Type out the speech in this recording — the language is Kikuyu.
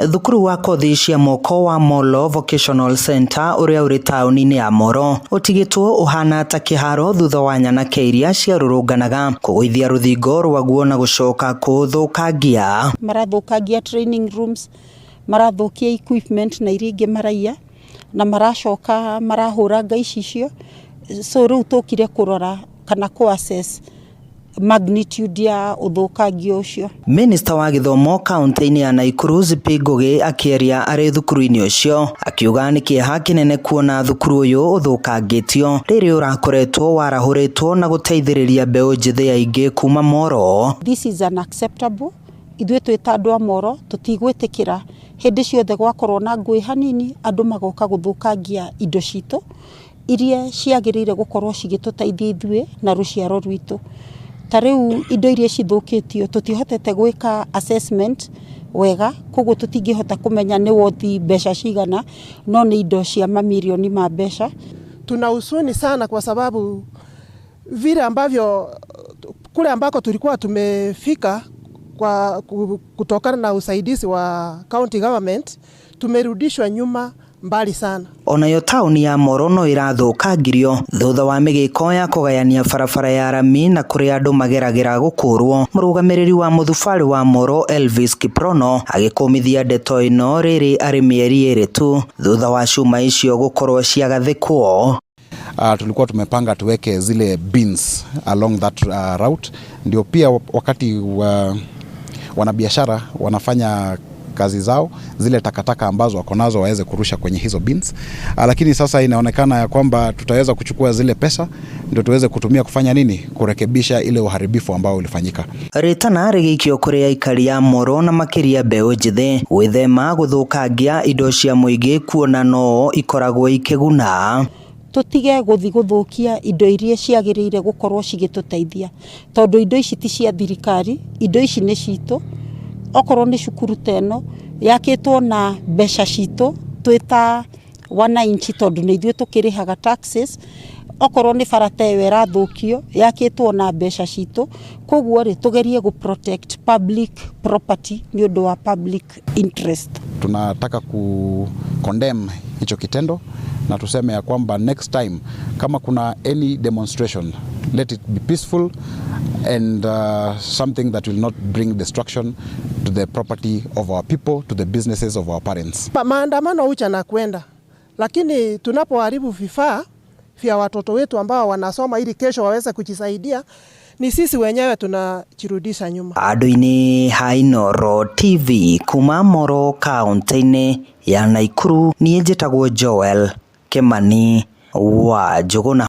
Thukuru wa kothi cia moko wa Molo Vocational Center ũrĩa ũrĩ taũni-inĩ ya Moro ũtigĩtwo ũhana ta kĩharo thutha wa nyanake iria ciarũrũnganaga kũgũithia rũthingo rwaguo na gũcoka kũũthũkangia. Marathũkangia training rooms, marathũkia equipment na iria ingĩ maraiya, na maracoka marahũranga icicio. So rĩu tũkire kũrora kana kũ assess magnitude ya ũthũkangia ũcio. Minista wa gĩthomo kaunti-inĩ ya Nakuru Zippy Ngugi akĩaria arĩ thukuru-inĩ ũcio akiuga nĩ kĩeha kĩnene kuona thukuru ũyũ ũthũkangĩtio rĩrĩ ũrakoretwo warahũrĩtwo na gũteithĩrĩria mbeũ njĩthĩ aingĩ kuma Moro. This is unacceptable. Ithuĩ twĩ ta andũ a Moro tũtigwĩtĩkĩra hĩndĩ ciothe gwakorwo na ngũĩ hanini andũ magoka gũthũkangia indo citũ iria ciagĩrĩire gũkorwo cigĩtũteithia ithuĩ na rũciaro rwitũ. Ta rĩu indo iria cithũkĩtio tũtihotete gwĩka assessment wega, koguo tũtingĩhota kũmenya nĩ worth mbeca cigana, no nĩ indo cia mamirioni ma mbeca. Tuna huzuni sana kwa sababu vile ambavyo kule ambako tulikuwa tumefika kwa kutokana na usaidizi wa county government tumerudishwa nyuma mbali sana. Onayo taũni ya Moro no ĩrathũkangirio thutha wa mĩgĩko ya kũgayania barabara ya rami na kũrĩa andũ mageragĩra gũkũrwo. Mũrũgamĩrĩri wa mũthubarĩ wa Moro Elvis Kiprono agĩkũmithia ndeto ĩno rĩrĩ arĩ mĩeri ĩrĩ tu thutha wa cuma icio gũkorwo ciagathĩkwo. Tulikuwa tumepanga tuweke zile bins along that route, ndio pia wakati wanabiashara wanafanya kazi zao, zile takataka ambazo wako nazo waweze kurusha kwenye hizo bins. Lakini sasa inaonekana ya kwamba tutaweza kuchukua zile pesa ndio tuweze kutumia kufanya nini, kurekebisha ile uharibifu ambao ulifanyika. Rĩtana rĩgĩikio kũrĩ aikari a Moro na makĩria mbeũ njĩthĩ gwĩthema gũthũkangia indo cia mũingĩ kuona no ikoragwo ikĩguna. Tũtige gũthi gũthũkia indo iria ciagĩrĩire gũkorwo cigĩtũteithia, tondũ indo ici ti cia thirikari, indo ici nĩ citũ. Okorwo nĩ cukuru ta ĩno yakĩtwo na mbeca citũ twĩ ta wananchi, tondũ nĩ ithuĩ tũkĩrĩhaga taxes. Okorwo nĩ bara ta ĩyo ĩrathũkio yakĩtwo na mbeca citũ, koguo rĩ tũgerie gũ protect public property nĩ ũndũ wa public interest. Tunataka ku condemn hicho kitendo na tuseme ya kwamba next time kama kuna any demonstration, let it be peaceful and something that will not bring destruction to the property of our people, to the businesses of our parents. Maandamano ucha na kwenda, lakini tunapoharibu vifaa vya watoto wetu ambao wanasoma ili kesho waweze kujisaidia, ni sisi wenyewe tunajirudisha nyuma. Andũ-inĩ ha Inooro TV kuma Moro kaunti-inĩ ya Nakuru, niĩ njĩtagwo Joel Kimani wa Njũgũna.